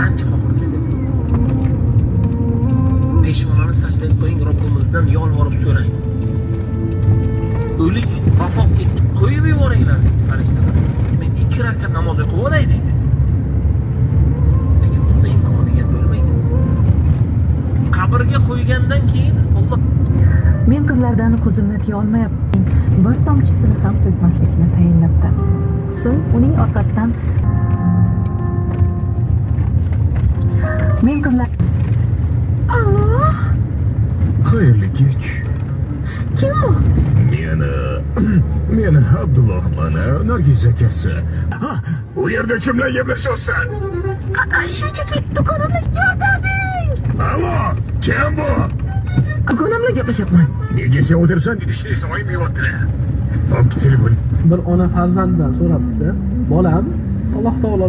Qancha xohlasangiz ayting. Peshonani sajdaga qo'ying, Robbimizdan yolvorib so'rang. O'lik vafot etib qo'yib yuboringlar deydi farishtalar. Men 2 rakat namoz o'qib olay deydi. Lekin unda imkoniyat bo'lmaydi. Qabrga qo'ygandan keyin Alloh Men qizlardan ko'zimni tiya olmayapman. Bir tomchisini ham to'kmaslikni tayinlabdi. So'ng uning orqasidan men qizlar Allo, Xayrli kech. kim bu? Meni meni Abdullohman, Nargiz akasi. Ha, u yerda kim bilan gaplashyapsan? Shunchaki dugonam bilan yordam bering. Allo, kim bu? Dugonam bilan gaplashyapman. Nega sen o'tiribsan? Idishni oyim yeyaptilar. Olib telefon. Bir ona farzandidan so'rabdi-da, bolam, Alloh taolo